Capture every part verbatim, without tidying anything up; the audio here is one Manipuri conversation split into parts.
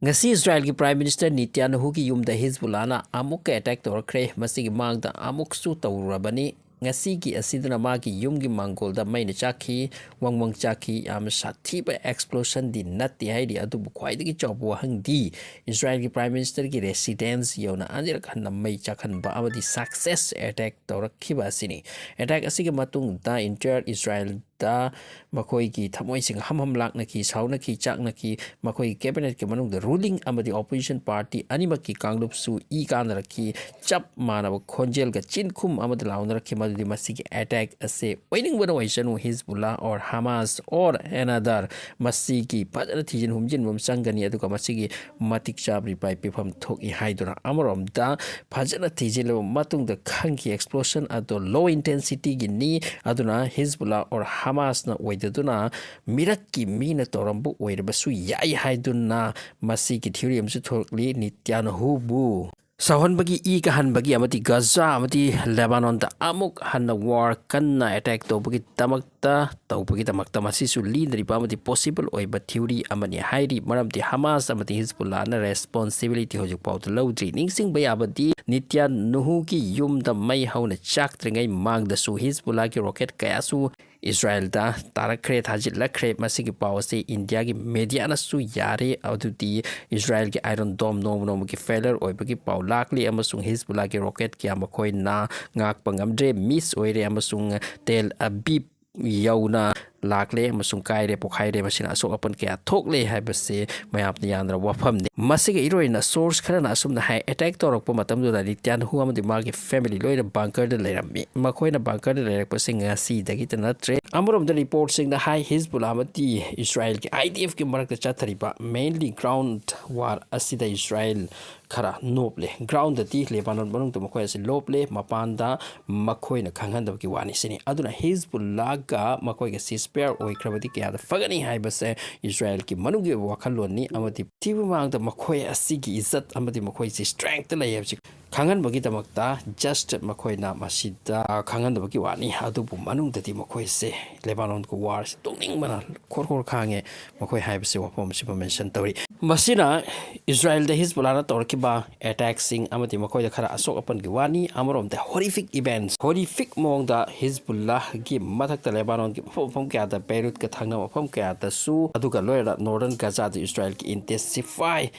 ꯉꯁꯤ ꯏꯁꯔꯥꯏꯜꯒꯤ Prime Minister ꯅꯤꯇ꯭ꯌꯥꯅꯍꯨꯒꯤ ꯌꯨꯝꯗ ꯍꯤꯖꯕꯨꯜꯂꯥꯅ ꯑꯃꯨꯛꯀ attack ꯇꯧꯔꯛꯈ꯭ꯔꯦ꯫ ꯃꯁꯤꯒꯤ ꯃꯃꯥꯡꯗ ꯑꯃꯨꯛꯁꯨ ꯇꯧꯔꯨꯔꯕꯅꯤ꯫ ꯉꯁꯤꯒꯤ ꯑꯁꯤꯗꯅ ꯃꯥꯒꯤ ꯌꯨꯝꯒꯤ ꯃꯥꯡꯒꯣꯜꯗ ꯃꯩꯅ ꯆꯥꯛꯈꯤ, ꯋꯪ ꯋꯪ ꯆꯥꯛꯈꯤ꯫ ꯌꯥꯝꯅ ꯁꯥꯊꯤꯕ explosionꯗꯤ ꯅꯠꯇꯦ ꯍꯥꯏꯔꯤ, ꯑꯗꯨꯕꯨ ꯈ꯭ꯋꯥꯏꯗꯒꯤ ꯆꯥꯎꯕ ꯋꯥꯍꯪꯗꯤ ꯏꯁꯔꯥꯏꯜꯒꯤ Prime Ministerꯒꯤ residence ꯌꯧꯅ ꯑꯅꯤꯔꯛ ꯍꯟꯅ ꯃꯩ ꯆꯥꯛꯍꯟꯕ ꯑꯃꯗꯤ success attack ꯇꯧꯔꯛꯈꯤꯕ ꯑꯁꯤꯅꯤ꯫ Attack ꯑꯁꯤꯒꯤ ꯃꯇꯨꯡꯗ entire ꯏꯁꯔꯥꯏꯜꯗ ꯃꯈꯣꯏꯒꯤ ꯊꯃꯣꯏꯁꯤꯡ ꯍꯝ ꯍꯝ ꯂꯥꯛꯅꯈꯤ, ꯁꯥꯎꯅꯈꯤ, ꯆꯥꯛꯅꯈꯤ꯫ ꯃꯈꯣꯏꯒꯤ cabinetꯀꯤ ꯃꯅꯨꯡꯗ ruling ꯑꯃꯗꯤ opposition party ꯑꯅꯤꯃꯛꯀꯤ ꯀꯥꯡꯂꯨꯞꯁꯨ ꯏ ꯀꯥꯟꯅꯔꯛꯈꯤ꯫ ꯆꯞ ꯃꯥꯟꯅꯕ ꯈꯣꯟꯖꯦꯜꯒ ꯆꯤꯟꯈꯨꯝ ꯑꯃꯗ ꯂꯥꯎꯅꯔꯛꯈꯤ, ꯃꯗꯨꯗꯤ ꯃꯁꯤꯒꯤ attack ꯑꯁꯦ ꯑꯣꯏꯅꯤꯡꯕꯅ ꯑꯣꯏꯁꯅꯨ, ꯍꯤꯖꯕꯨꯜꯂꯥ or ꯍꯃꯥꯁ or another, ꯃꯁꯤꯒꯤ ꯐꯖꯅ ꯊꯤꯖꯤꯟ ꯍꯨꯝꯖꯤꯟꯕ ꯑꯃ ꯆꯪꯒꯅꯤ, ꯑꯗꯨꯒ ꯃꯁꯤꯒꯤ ꯃꯇꯤꯛ ꯆꯥꯕ reply ꯄꯤꯐꯝ ꯊꯣꯛꯏ ꯍꯥꯏꯗꯨꯅ꯫ ꯑꯃꯔꯣꯝꯗ ꯐꯖꯅ ꯊꯤꯖꯤꯜꯂꯕ ꯃꯇꯨꯡꯗ ꯈꯪꯈꯤ explosion ꯑꯗꯣ low intensityꯒꯤꯅꯤ, ꯑꯗꯨꯅ ꯍꯤꯖꯕꯨꯜꯂꯥ or ꯍꯃꯥꯁꯅ ꯑꯣꯏꯗꯗꯨꯅ ꯃꯤꯔꯛꯀꯤ ꯃꯤꯅ ꯇꯧꯔꯝꯕ ꯑꯣꯏꯔꯕꯁꯨ ꯌꯥꯏ ꯍꯥꯏꯗꯨꯅ ꯃꯁꯤꯒꯤ theory ꯑꯃꯁꯨ ꯊꯣꯛꯂꯤ꯫ ꯅꯤꯇ꯭ꯌꯥꯅꯍꯨꯕꯨ ꯁꯥꯎꯍꯟꯕꯒꯤ, ꯏ ꯀꯥꯍꯟꯕꯒꯤ ꯑꯃꯗꯤ ꯒꯖꯥ ꯑꯃꯗꯤ ꯂꯦꯕꯥꯅꯣꯟꯗ ꯑꯃꯨꯛ ꯍꯟꯅ war ꯀꯟꯅ attack ꯇꯧꯕꯒꯤꯗꯃꯛꯇ ꯇꯧꯕꯒꯤꯗꯃꯛꯇ ꯃꯁꯤꯁꯨ ꯂꯤꯅꯔꯤꯕ ꯑꯃꯗꯤ possible ꯑꯣꯏꯕ theory ꯑꯃꯅꯤ ꯍꯥꯏꯔꯤ꯫ ꯃꯔꯝꯗꯤ ꯍꯃꯥꯁ ꯑꯃꯗꯤ ꯍꯤꯖꯕꯨꯜꯂꯥꯅ responsibility ꯍꯧꯖꯤꯛ ꯐꯥꯎꯗ ꯂꯧꯗ꯭ꯔꯤ꯫ ꯅꯤꯡꯁꯤꯡꯕ ꯌꯥꯕꯗꯤ ꯅꯤꯇ꯭ꯌꯥꯅꯍꯨꯒꯤ ꯌꯨꯝꯗ ꯃꯩ ꯍꯧꯅ ꯆꯥꯛꯇ꯭ꯔꯤꯉꯩ ꯃꯃꯥꯡꯗꯁꯨ ꯍꯤꯖꯕꯨꯜꯂꯥꯒꯤ rocket ꯀꯌꯥꯁꯨ ꯏꯁꯔꯥꯏꯜꯗ ꯇꯥꯔꯛꯈ꯭ꯔꯦ, ꯊꯥꯖꯤꯜꯂꯛꯈ꯭ꯔꯦ꯫ ꯃꯁꯤꯒꯤ ꯄꯥꯎ ꯑꯁꯤ ꯏꯟꯗꯤꯌꯥꯒꯤ mediaꯅꯁꯨ ꯌꯥꯔꯦ꯫ ꯑꯗꯨꯗꯤ ꯏꯁꯔꯥꯏꯜꯒꯤ Iron Dome ꯅꯣꯡꯃ ꯅꯣꯡꯃꯒꯤ failure ꯑꯣꯏꯕꯒꯤ ꯄꯥꯎ ꯂꯥꯛꯂꯤ, ꯑꯃꯁꯨꯡ ꯍꯤꯖꯕꯨꯜꯂꯥꯒꯤ rocket ꯀꯌꯥ ꯃꯈꯣꯏꯅ ꯉꯥꯛꯄ ꯉꯝꯗ꯭ꯔꯦ, miss ꯑꯣꯏꯔꯦ, ꯑꯃꯁꯨꯡ ꯇꯦꯜ ꯑꯕꯤꯕ ꯌꯧꯅ ꯂꯥꯛꯂꯦ ꯑꯃꯁꯨꯡ ꯀꯥꯏꯔꯦ, ꯄꯣꯈꯥꯏꯔꯦ꯫ ꯃꯁꯤꯅ ꯑꯁꯣꯛ ꯑꯄꯟ ꯀꯌꯥ ꯊꯣꯛꯂꯦ ꯍꯥꯏꯕꯁꯤ ꯃꯌꯥꯝꯅ ꯌꯥꯅꯔꯕ ꯋꯥꯐꯝꯅꯤ꯫ ꯃꯁꯤꯒ ꯏꯔꯣꯏꯅ source ꯈꯔꯅ ꯑꯁꯨꯝꯅ ꯍꯥꯏ, attack ꯇꯧꯔꯛꯄ ꯃꯇꯝꯗꯨꯗ ꯅꯤꯇ꯭ꯌꯥꯅꯍꯨ ꯑꯃꯗꯤ ꯃꯥꯒꯤ family ꯂꯣꯏꯅ bunkerꯗ ꯂꯩꯔꯝꯃꯤ꯫ ꯃꯈꯣꯏꯅ bunkerꯗ ꯂꯩꯔꯛꯄꯁꯤ ꯉꯁꯤꯗꯒꯤꯇ ꯅꯠꯇ꯭ꯔꯦ꯫ ꯑꯃꯔꯣꯝꯗ reportꯁꯤꯡꯅ ꯍꯥꯏ, ꯍꯤꯖꯕꯨꯜꯂꯥ ꯑꯃꯗꯤ ꯏꯁꯔꯥꯏꯜꯒꯤ IDFꯀꯤ ꯃꯔꯛꯇ ꯆꯠꯊꯔꯤꯕ mainly ground war ꯑꯁꯤꯗ ꯏꯁꯔꯥꯏꯜ ꯈꯔ ꯅꯣꯞꯂꯦ꯫ Groundꯗꯗꯤ ꯂꯦꯕꯥꯅꯣꯟ ꯃꯅꯨꯡꯗ ꯃꯈꯣꯏ ꯑꯁꯤ ꯂꯣꯞꯂꯦ, ꯃꯄꯥꯟꯗ ꯃꯈꯣꯏꯅ ꯈꯪꯍꯟꯗꯕꯒꯤ ꯋꯥꯅꯤ ꯁꯤꯅꯤ꯫ ꯑꯗꯨꯅ ꯍꯤꯖꯕꯨꯜꯂꯥꯒ ꯃꯈꯣꯏꯒ ceasefire ꯑꯣꯏꯈ꯭ꯔꯕꯗꯤ ꯀꯌꯥꯗ ꯐꯒꯅꯤ ꯍꯥꯏꯕꯁꯦ ꯏꯁꯔꯥꯏꯜꯒꯤ ꯃꯅꯨꯡꯒꯤ ꯑꯣꯏꯕ ꯋꯥꯈꯜꯂꯣꯟꯅꯤ, ꯑꯃꯗꯤ ꯄ꯭ꯔꯤꯊꯤꯕꯤ ꯃꯃꯥꯡꯗ ꯃꯈꯣꯏ ꯑꯁꯤꯒꯤ ꯏꯖꯠ ꯑꯃꯗꯤ ꯃꯈꯣꯏꯁꯤ strength ꯂꯩ ꯍꯥꯏꯕꯁꯤ ꯈꯪꯍꯟꯕꯒꯤꯗꯃꯛꯇ just ꯃꯈꯣꯏꯅ ꯃꯁꯤꯗ ꯈꯪꯍꯟꯗꯕꯒꯤ ꯋꯥꯅꯤ꯫ ꯑꯗꯨꯕꯨ ꯃꯅꯨꯡꯗꯗꯤ ꯃꯈꯣꯏꯁꯦ ꯂꯦꯕꯥꯅꯣꯟꯒ ꯋꯥꯔꯁꯦ ꯇꯣꯛꯅꯤꯡꯕꯅ ꯈꯣꯔ ꯈꯣꯔ ꯈꯥꯡꯉꯦ꯫ ꯃꯈꯣꯏ ꯍꯥꯏꯕꯁꯤ ꯋꯥꯐꯝ ꯑꯁꯤꯕꯨ ꯃꯦꯟꯁꯟ ꯇꯧꯔꯤ꯫ ꯃꯁꯤꯅ ꯏꯁꯔꯥꯌꯦꯜꯗ ꯍꯤꯖꯕꯨꯜꯂꯥꯅ ꯇꯧꯔꯛꯈꯤꯕ ꯑꯦꯇꯦꯛꯁꯤꯡ ꯑꯃꯗꯤ ꯃꯈꯣꯏꯗ ꯈꯔ ꯑꯁꯣꯛ ꯑꯄꯟꯒꯤ ꯋꯥꯅꯤ꯫ ꯑꯃꯔꯣꯝꯗ horrific events, horrific ꯃꯑꯣꯡꯗ ꯍꯤꯖꯕꯨꯜꯂꯥꯒꯤ ꯃꯊꯛꯇ ꯂꯦꯕꯥꯅꯣꯟꯒꯤ ꯃꯐꯝ ꯃꯐꯝ ꯀꯌꯥꯗ, ꯕꯦꯔꯨꯠꯀ ꯊꯪꯅꯕ ꯃꯐꯝ ꯀꯌꯥꯗꯁꯨ, ꯑꯗꯨꯒ ꯂꯣꯏꯅꯅ northern Gaza ꯗ ꯏꯁꯔꯥꯌꯦꯜꯒꯤ intensify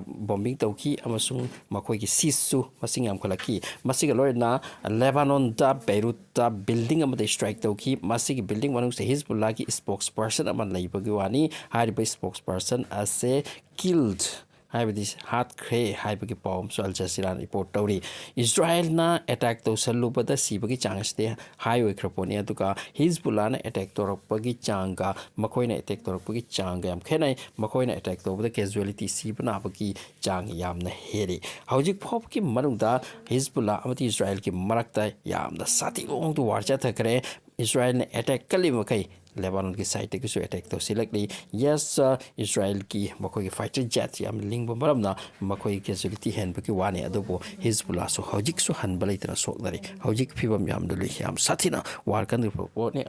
bombing ꯇꯧꯈꯤ ꯑꯃꯁꯨꯡ ꯃꯈꯣꯏꯒꯤ siege ꯁꯨ ꯃꯁꯤꯡ ꯌꯥꯝꯈꯠꯂꯛꯈꯤ꯫ ꯃꯁꯤꯒ ꯂꯣꯏꯅꯅ ꯂꯦꯕꯥꯅꯣꯟꯗ ꯕꯦꯔꯨꯠꯇ building ꯑꯃꯗ strike ꯇꯧꯈꯤ꯫ ꯃꯁꯤꯒꯤ building ꯃꯅꯨꯡꯁꯤꯗ ꯍꯤꯖꯕꯨꯜꯂꯥꯒꯤ spokesperson ꯑꯃ ꯂꯩꯕꯒꯤ ꯋꯥꯅꯤ꯫ ꯍꯥꯏꯔꯤꯕ spokesperson ꯑꯁꯦ killed, ꯍꯥꯏꯕꯗꯤ ꯍꯥꯠꯈ꯭ꯔꯦ ꯍꯥꯏꯕꯒꯤ ꯄꯥꯎ ꯑꯃꯁꯨ ꯑꯜ ꯖꯖꯤꯔꯥꯅ report ꯇꯧꯔꯤ꯫ ꯏꯁꯔꯥꯌꯦꯜꯅ attack ꯇꯧꯁꯜꯂꯨꯕꯗ ꯁꯤꯕꯒꯤ ꯆꯥꯡ ꯑꯁꯤꯗꯤ high ꯑꯣꯏꯈ꯭ꯔ ꯄꯣꯠꯅꯤ, ꯑꯗꯨꯒ ꯍꯤꯖꯕꯨꯜꯂꯥꯅ attack ꯇꯧꯔꯛꯄꯒꯤ ꯆꯥꯡꯒ ꯃꯈꯣꯏꯅ attack ꯇꯧꯔꯛꯄꯒꯤ ꯆꯥꯡꯒ ꯌꯥꯝ ꯈꯦꯠꯅꯩ꯫ ꯃꯈꯣꯏꯅ attack ꯇꯧꯕꯗ casualty, ꯁꯤꯕ ꯅꯥꯕꯒꯤ ꯆꯥꯡ ꯌꯥꯝꯅ ꯍꯦꯜꯂꯤ꯫ ꯍꯧꯖꯤꯛ ꯐꯥꯎꯕꯒꯤ ꯃꯅꯨꯡꯗ ꯍꯤꯖꯕꯨꯜꯂꯥ ꯑꯃꯗꯤ ꯏꯁꯔꯥꯌꯦꯜꯒꯤ ꯃꯔꯛꯇ ꯌꯥꯝꯅ ꯁꯥꯊꯤꯕ ꯃꯑꯣꯡꯗ war ꯆꯠꯊꯈ꯭ꯔꯦ꯫ ꯏꯁꯔꯥꯌꯦꯜꯅ attack ꯀꯜꯂꯤ ꯃꯈꯩ ꯂꯦꯕꯥꯅꯣꯟꯒꯤ side ꯇꯒꯤꯁꯨ attack ꯇꯧꯁꯤꯜꯂꯛꯂꯤ꯫ Yes, ꯏꯁꯔꯥꯌꯦꯜꯒꯤ ꯃꯈꯣꯏꯒꯤ fighter jet ꯌꯥꯝ ꯂꯤꯡꯕ ꯃꯔꯝꯅ ꯃꯈꯣꯏ casualty ꯍꯦꯟꯕꯒꯤ ꯋꯥꯅꯤ, ꯑꯗꯨꯕꯨ ꯍꯤꯖꯕꯨꯜꯂꯥꯁꯨ ꯍꯧꯖꯤꯛꯁꯨ ꯍꯟꯕ ꯂꯩꯇꯅ ꯁꯣꯛꯅꯔꯤ꯫ ꯍꯧꯖꯤꯛ ꯐꯤꯕꯝ ꯌꯥꯝꯅ ꯂꯨꯏ, ꯌꯥꯝ ꯁꯥꯊꯤꯅ war ꯀꯟꯗꯧꯔꯤꯕ ꯄꯣꯠꯅꯤ꯫